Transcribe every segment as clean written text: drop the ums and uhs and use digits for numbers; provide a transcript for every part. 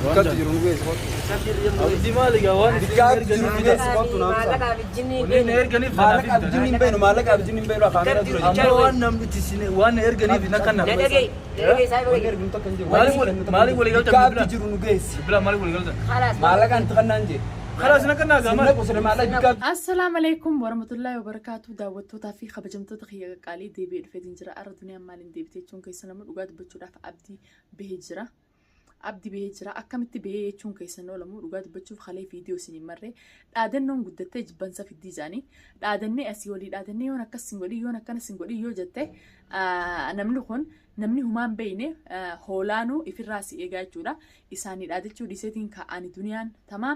Bikkaatti jiru nu geessi kottu. Abdii maali gaa waan isin Bikkaatti jiru nu geessi kottu naaf Maallaqa ta'a. abijjinni hin Wanni na beeknu. erganiif Maallaqa abjinni hin beeknu, maallaqa abjinni hin beeknu kaameeraa dura jiru. Ammoo waan namni itti isin waan na erganiif na kanna. Na dhaga'i. Na dhaga'i isaa Wanni dhaga'i. erginu takka hin jiru. Maaliif maaliif walii galtan Bikkaatti bilbilaan? jiru nu geessi. Bilbilaan maaliif walii galtan? Khalaas. Maallaqa anti kannaan jee. Khalaas na kannaa gaa maali? Sinna qusire maallaqa bikkaatti. Assalaamu alaikum warahmatullahi wabarakatuh. Daawwattootaa fi kabajamtoota kiyya qaqqaalii deebi'ee dhufeetiin jira. Arra duniyaan maaliin deebite jechuun keessa nama dhugaa dubbachuudhaaf abdii bahee jira. Abdi bahee jira. Akkamitti bahee jechuun keessan oolamu dhugaa dubbachuuf kalee viidiyoo isin hin marree dhaadannoon guddattee jibbansa fiddii jaanii dhaadannee asii olii dhaadannee yoon akkas sin godhii yoon akkana sin godhii yoo jette, namni kun namni humaan beeyne hoolaanuu ifirraa si eegaa jechuudha. Isaanii dhaadachuu dhiiseetiin kaa'anii duniyaan tamaa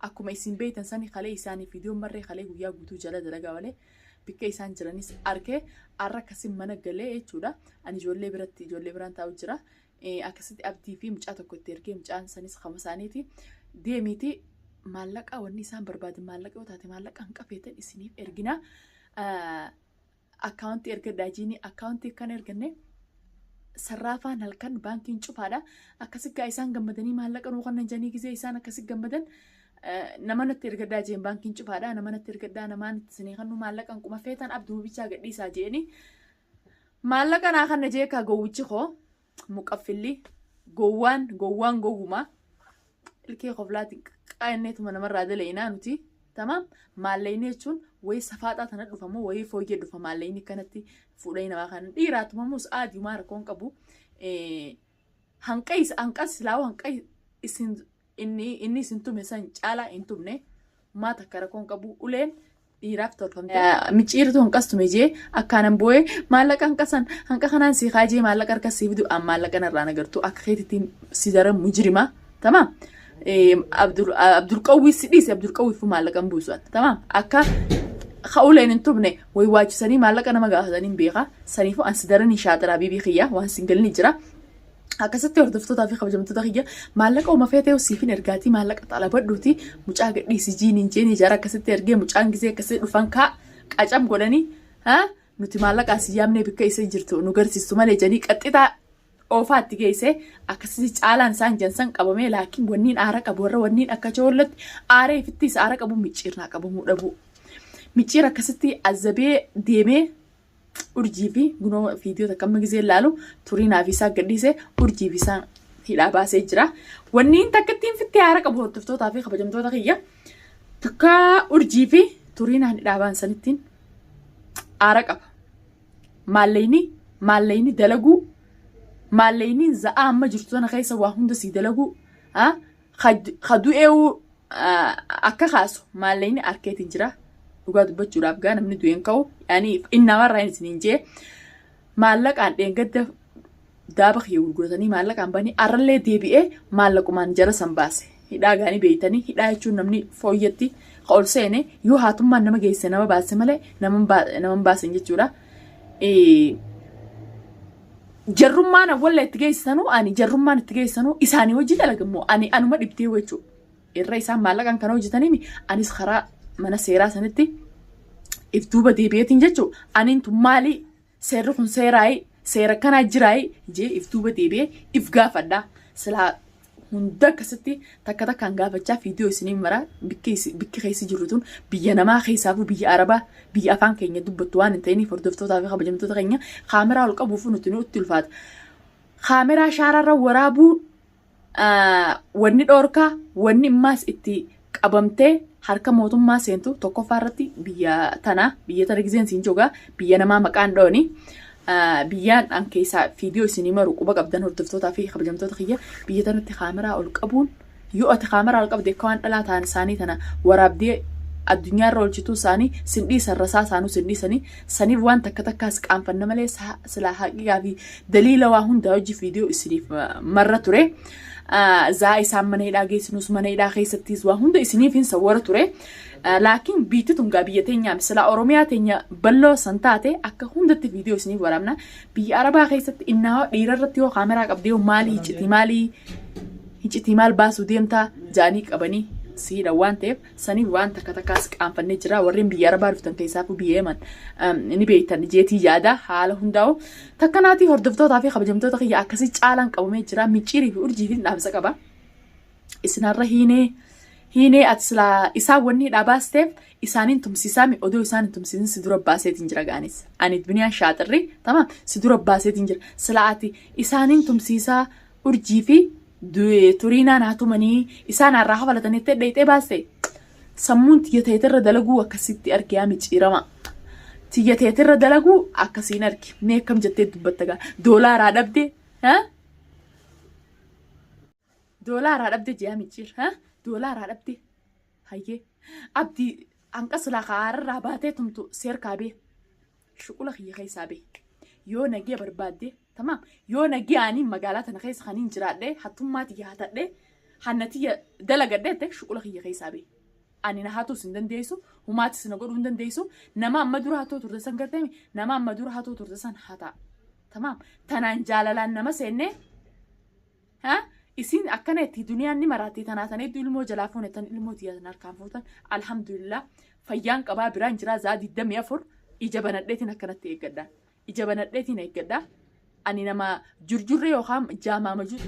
akkuma isin beeytan sani kalee isaanii viidiyoon marree kalee guyyaa guutuu jala dalagaa malee bikka isaan jiranis arke arra akkasin mana galee jechuudha. Ani ijoollee biratti ijoollee biraan taa'u jira. Akkasitti abdii fi mucaa tokko itti ergee, mucaan sanis kama isaaniiti deemiiti maallaqa wanni isaan barbaadan maallaqa yoo taate maallaqa hin qafeetan isiniif ergina. Akkaawuntii ergadhaa jiini akkaawuntii kan erganne sarraafaan halkan baankiin cufaadha. Akkasi gaa isaan gammadanii maallaqa nuu kannan janii gizee isaan akkasi gammadan nama natti ergadhaa jeen, baankiin cufaadha, nama natti ergadhaa, namaan isinii kannu maallaqa hanquma feetan abduma bichaa gadhiisaa jeeni. Maallaqa naa kanna jee kaa gowwichi koo muqaffilli gowwaan gowwaan gowwuma ilkee koflaatiin qaqqaa'inneetuma namarraa dalaynaa nuti. Tamaam, maallaqni jechuun wayii safaaxaa tana dhufa moo wayii fooyyee dhufa, maallaqni kanatti fuudhanii namaa kan dhiiraatumamus aadiumaa rakkoon qabu. Hanqa hanqas silaa hanqa isin inni isin tume san caalaa hin tumne maa takka rakkoon qabu, uleen dhiiraaf tolfamte. Micciirtu hanqas tume jee akkaanan boo'ee maallaqa hanqasan hanqa kanaan sii kaajee maallaqa harka sii fidu an maallaqa narraa nagartu akka keetitti si daran mujrima. Tamaam. Abdulqawwii si dhiise, Abdulqawwii fi maallaqa hin buusu. Tamaam. Akka uleen hin tumne wayi waachisanii maallaqa nama gaafatanii hin beeka. Saniifuu an si daran hin shaaxiraa bibii kiyya waan sin galni jira. Akkasitti hordoftootaa fi kabajamtoota kiyya, maallaqa uma feetee siifin ergaatii maallaqa xalabadhuuti mucaa gadhiisi jiiniin jeeni jara akkasitti ergee, mucaan gisee akkasitti dhufan kaa qacam godhanii nuti maallaqa asii yaamnee bikka isa jirtu nu garsiistu malee jedhanii qaxxitaa oofaa itti geesse. Akkasitti caalaan isaan jansan qabamee, laakiin wanniin aara qabu warra wanniin akka coollatti aaree ifitti isa aara qabu micciirnaa qabamuu dhabu. Micciir akkasitti azabee deemee urjii fi gunoo viidiyoo takka amma gisee ilaalu turiinaa fi isaa gadhiise, urjii fi isaan hidhaa baasee jira. Wanni takka ittiin fitti haara qabu hordoftootaa fi kabajamtoota kiyya takka urjii fi turiinaan hidhaa baan sanittiin aara qaba. Maallaqni dalaguu, maallaqni za'aa amma jirtu tana keessa waa hunda sii dalaguu ka du'eewu akka kaasu maallaqni harkeetiin jira. Dhugaa dubbachuudhaaf gaa namni du'een ka'u yaani innamarraa hin isiniin jee, maallaqaan dheengadda daaba kiyya gurguratanii maallaqaan banii arrallee deebi'ee maallaqumaan jara san baase. Hidhaa gaanii beeytanii, hidhaa jechuun namni fooyyatti ka ol seene yoo haatummaan nama geesse nama baase malee nama hin baasan jechuudha. Jarrummaan awwalla itti geessisanuu, ani jarrummaan itti geessisanuu isaanii hojii dalagammoo ani anuma dhibdee jechuudha. Irra isaan maallaqaan kana hojjetaniimi anis karaa mana seeraa sanitti if duuba deebi'eetiin jechuudha. Aniin tun maali, seerri kun seeraayi, seera kanaa jiraayi jee if duuba deebi'ee if gaafadha. Silaa hunda akkasitti takka takkaan gaafachaa viidiyoo isinii mara. Bikki keessa jirru tun biyya namaa keessaafuu biyya Arabaa, biyya afaan keenya dubbattu waan hin ta'iniif, hordoftootaa fi kabajamtoota keenya, kaameraa ol qabuuf nuti nutti ulfaata. Kaameraa shaararra waraabuu wanni dhoorkaa wanni immaas itti qabamtee harka mootummaa seentu tokkoffaa irratti biyya tana, biyya tana gizeen siin jogaa biyya namaa maqaan dhooni. Biyyaan an keessaa viidiyoo isinii maru quba qabdan, hordoftootaa fi kabajamtoota kiyya, biyya tanatti kaameraa ol qabuun yoo ati kaameraa ol qabde akka waan dhalaa ta'an isaanii tana waraabdee addunyaarra oolchituu isaanii sin dhiisan, rasaa isaanuu sin dhiisanii. Saniif waan takka takkaas qaanfanna malee silaa haqiqaa fi daliila waa hundaa hojii viidiyoo isiniif marra ture. Zaa isaan mana hidhaa geessinus mana hidhaa keessattis waa hunda isiniif hin sawwara ture. Laakiin biitti tun gaa biyya teenyaa silaa Oromiyaa teenya bal'oo san taate akka hundatti viidiyoo isiniif waraabna. Biyya Arabaa keessatti innaa dhiira irratti yoo kaameraa qabdee maalii hiccitii, maalii hiccitii, maal baasuu deemtaa jaanii qabanii. Si hidhan waan ta'eef saniif waan takka takkaas qaanfannee jira. Warreen biyya Arabaa dhuftan keessaafuu biyya Yemen ni beektan jeetii yaada haala hundaa'u. Takkanaatii hordoftootaa fi kabajamtoota kiyya akkasii caalaan qabamee jira. Micciirii fi urjii fi dhaamsa qaba. Isinarra hiinee hiinee ati silaa isaan wanni hidhaa baasteef isaaniin tumsiisaami odoo isaan hin tumsiisin si dura baaseetiin jira gaanis. Ani duniyaan shaaxirri tamam si dura baaseetiin jira. Silaa ati isaaniin tumsiisaa urjii fi turiinaan haa tumanii isaan harraa kafalatanii itti dheeyxee baaste. Sammuun tiyya teetirra dalaguu akkasitti arge yaa micciirama. Tiyya teetirra dalaguu akkasiin arge. Mee akkam jettee dubbatta gaa? Doolaaraa dhabde? Ha? Doolaaraa dhabde jee yaa micciir. Ha? Doolaaraa dhabde. Hayyee. Abdii hanqa silaa kaararraa baatee tumtu seerkaa bee. Shuqula kiyya keessaa bee. Yoo nagee barbaadde tamaam yoo nagee ani magaalaa tana keessa kan hin jiraadhe hattummaa tiyya hatadhe hanna tiyya dalagadhe ta'e shuqula kiyya keessaa bee. Ani na hatuus hin dandeessu humaatis na godhuu hin dandeessu nama amma dura hattuu turte san gartee nama amma dura hattuu turte san hataa. Tamaam tanaan jaalalaan nama seennee Ha? Isin akkana itti duniyaan ni maraatti tanaa tan hedduu ilmoo jalaa fuune tan ilmoo tiyya tan harkaan fuutan alhamdulillah fayyaan qabaa biraan jiraa zaa 24 ija banadheetiin akkanatti eeggadha ija banadheetiin eeggadha ani nama jurjurree yookaan jaamaamaju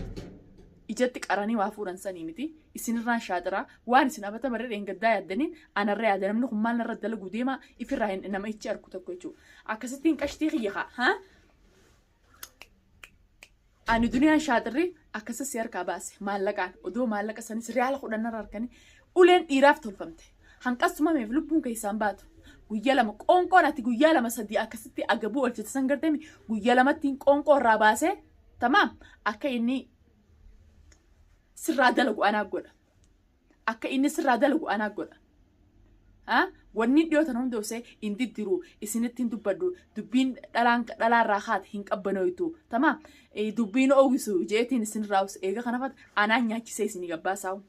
ijatti qaranii waa fuudhan sanii miti isinirraan shaaxiraa waan isin abata barree dheengaddaa yaaddaniin anarra yaada namni kun maal narra dalaguu deema ifirraa hin nama ichi arku tokko jechuudha akkasittiin qashtii kiyya haa ha Ani duniyaan shaaxirri akkasa si harkaa baase maallaqaan odoo maallaqa sanis riyaala 10 narra harkanii uleen dhiiraaf tolfamte. Hanqas tumameef lubbuun keessaan baatu. Guyya lama qoonqoon ati guyyaa lama sadii akkasitti agabuu oolchite san garteemi guyya lamattiin qoonqoo irraa baasee tamaam akka inni sirraa dalagu anaa godha. Akka inni sirraa dalagu anaa godha. Ha? Wanni dhiyoo tana hunda osee hin diddiru isinitti hin dubbadhu dubbiin dhalaan dhalaarraa kaate hin qabbanooytu tamaam dubbiin oowwisu jeetiin isinirraa obse eega kana fata anaan nyaachisee isinii gabbaasaa'u.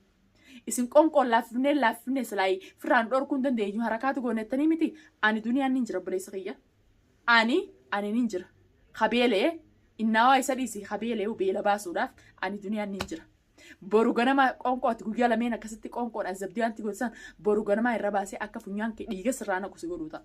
Isin qoonqoon laaffifnee laaffifnee silaayi firraan dhorkuu hin dandeenyu harakaatu goonettanii miti ani duniyaan nin jira obboleessa kiyya. Ani ani nin jira. Kabeelee innaawaa isa dhiisi kabeelee beela baasuudhaaf ani duniyaan nin jira. Boru ganama qoonqoo ati guyyaa lameen akkasitti qoonqoon azabdii wanti godhan boru ganamaa irra baasee akka funyaan kee dhiiga sirraa naqu si godhuu ta'a.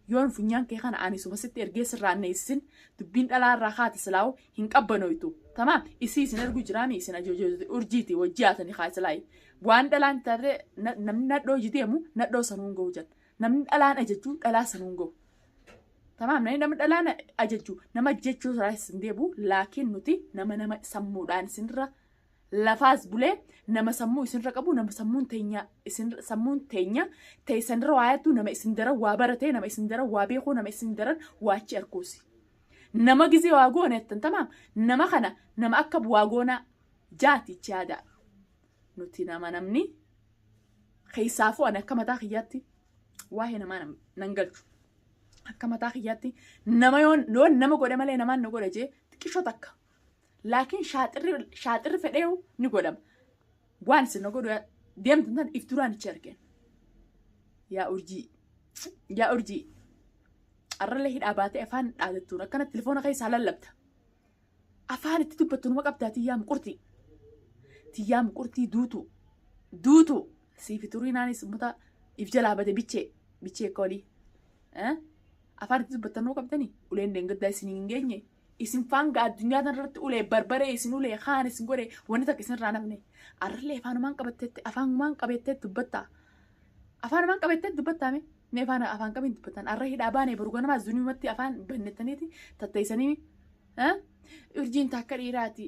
Yoon funyaan kee kana ani suma sitti ergee sirraa neessisin dubbiin dhalaa irraa kaate silaawu hin qabbanooytu. Tamaam isii isin ergu jiraami isin ajoojoote urjiiti wajji haatanii kaa silaayi. Waan dhalaan taate namni nadhoo hojii deemu nadhoo sanuun ga'u jedha. Namni dhalaan ajajju dhalaa sanuun ga'u. Tamaam namni nama dhalaan ajajju nama jechuu irraa isin deebu laakiin nuti nama nama sammuudhaan isinirra lafaas bulee nama sammuu isinirra qabu nama sammuun teenya isin sammuun teenya teessanirra waa yaaddu nama isin daran waa baratee nama isin daran waa beekuu nama isin daran waa achi arkuusi. Nama gizee waa goone jettan tamaam nama kana nama akka waa goonaa jaati ichi yaadaa. Nuti nama namni keessaafuu ani akka mataa kiyyaatti waa'ee namaa nan galchu. Akka mataa kiyyaatti nama yoon yoon nama godhe malee namaan na godhe jee xiqqishoo takka. Laakiin shaaxirri shaaxirri fedheewu ni godhama. Waan isin na godhu deemtan tan if duraan ichi argeen. Yaa urjii yaa urjii arrallee hidhaa baatee afaan dhaadattuun akkana telefoona keessaa lallabta. Afaan itti dubbattu numa qabdaa tiyyaa muqurtii. Tiyyaa muqurtii duutu duutu siifi turiinaanis ummata if jalaa bade bichee bichee akka walii. Afaan itti dubbattan numa qabdanii uleen deengaddaa isin hin geenye. Isin faanga addunyaa tanarratti ulee barbaree isin ulee kaan isin godhe wanni takka isin irraa nafne. Arrallee afaanumaan qabatteetti afaanumaan qabatteetti dubbattaa. Afaanumaan qabatteetti dubbattaa mee? Mee afaan afaan qabiin dubbattan arra hidhaa baanee boru ganamaa zunumatti afaan bannettaniiti tatteessanii Urjiin takka dhiiraati.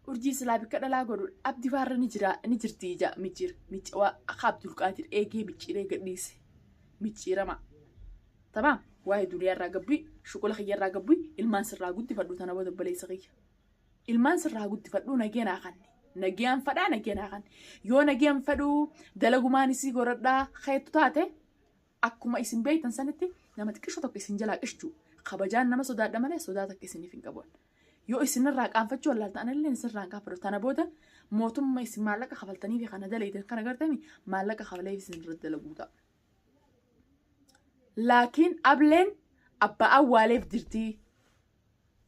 Urjii silaa bikka dhalaa godhu abdi faarra ni jira ni jirti ija micciir micciwaa akka Abdulqaadir eegee micciiree gadhiise micciirama. Tamaam waa'ee duniyaa irraa gabbii shuqula kiyya irraa gabbii ilmaan sirraa guddifadhu tana booda obboleessa kiyya. Ilmaan sirraa guddifadhu nagee naa kanne. Nagiyaan fadhaa nagee naa kanne. Yoo nagiyaan fadhuu dalagumaan isii goradhaa keettu taate Akkuma isin beektan sanitti nama xiqqisho tokko isin jalaa qishchu. Kabajaan nama sodaadha malee sodaa takka isiniif hin qabu. Yoo isinirraa qaanfachuu wallaaltan anillee isinirraa hin qaanfadhu. Tana booda mootummaa isin maallaqa kafaltanii fi kana dalaytan kana gartami maallaqa kafalee isin irra dalaguu ta'a. Laakiin ableen abbaa awwaaleef jirtii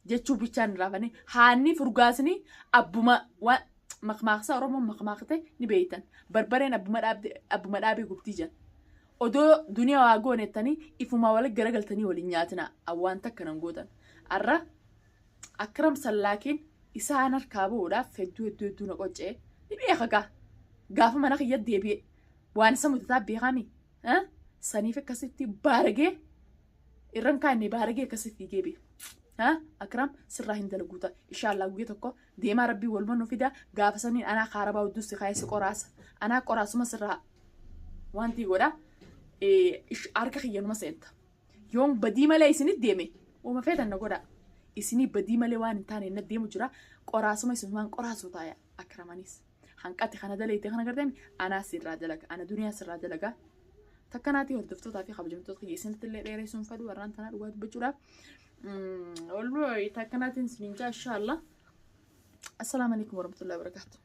jechuu bichaan irraa fane haanni furgaasni abbuma waan Maqmaaqsa Oromoon maqmaaqte ni beeytan. Barbareen abbuma dhaabde abbuma dhaabee gubtii jan. Odoo duniyaa waa goonettanii ifumaa walitti garagaltanii waliin nyaatina waan takka nan gootan. Arra Akram sallaakiin isaan harkaa bu'uudhaaf hedduu hedduu hedduu na qoccee ni beeka gaa. Gaafa mana kiyya deebi'e waan isa mudataa beekami. Saniif akkasitti baaragee irran kaanne baaragee akkasitti fiigee bee. Akram sirraa hin dalaguuta. Inshaallah guyya tokko deemaa rabbii waluma nu fida gaafa saniin anaa kaarabaa hudduu si kaayee si qoraasa. Anaa qoraasuma sirraa wanti godha. Harka kiyyanuma seenta. Yoon badii malee isinit deeme uuma feetan na godha. Isinii badii malee waan hin taane na deemu jira. Qoraasuma isinumaan qoraasuu taaya akramanis. Hanqati kana daleete kana gartee anaa sirraa dalaga. Ana duniyaa sirraa dalaga. Takka naatii hordoftootaa fi kabajamtoota kiyya isinitti illee dheeressuun fedhu warraan tanaa dhugaa dubbachuudhaaf. Wallahi takka naatiin isiniin jaa inshaallah. Assalaamu alaikum warahmatullahi wabarakatuh.